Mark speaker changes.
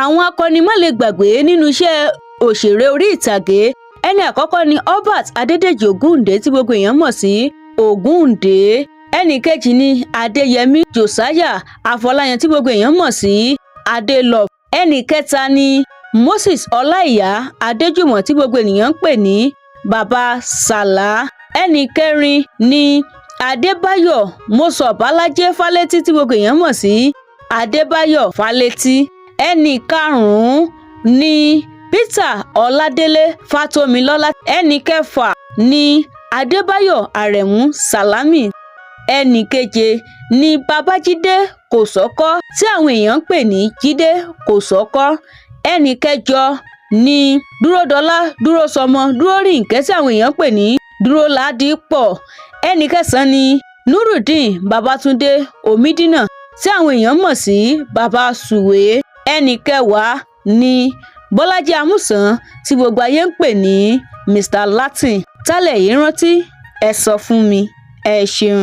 Speaker 1: Àwọn akọ́nimọ̀lẹ́gbàgbé nínú iṣẹ́ òṣèré orí ìtàgé, ẹni àkọ́kọ́ ni Albert Adédèjì Ògúndé tí gbogbo èèyàn mọ̀ sí Ògúndé. Ẹnì kejì ni Adéyẹmí Josiah Afọláyan tí gbogbo èèyàn mọ̀ sí Adelove. Ẹnì kẹta ni Moses Ọláìyá Adéjùmọ̀ tí gbogbo ènìyàn ń pè ní Baba Sàlá. Ẹnì kẹrin ni Adébáyọ̀ Mọ́sọ̀bálájẹ́ Fálétí tí gbogbo èèyàn mọ̀ sí Adébáyọ̀ Fálétí. Ẹnì karùn-ún ni Peter Ọládélé Fátómilọ́lá. Ẹnì kẹfà ni Adébáyọ̀ Aremu Sálámì. Ẹnì keje ni Babájídé Kòsọ́kọ́ tí àwọn èèyàn ń pè ní Jídé Kòsọ́kọ́. Ẹnì kẹjọ ni Dúródọlá Dúrósọmọ Dúrórìnkẹ́ tí àwọn èèyàn ń pè ní Dúróládìpọ̀. Ẹnì kẹsàn-án ni Nurudeen Babatúndé Omidina tí àwọn èèyàn mọ̀ sí Baba Sùwé. Ẹnì kẹwàá ni Bọ́lájí Amusan tí gbogbo ayé ń pè ní Mr Latin. Tálẹ̀ yìí rántí ẹ sọ fún mi. Ẹ ṣeun.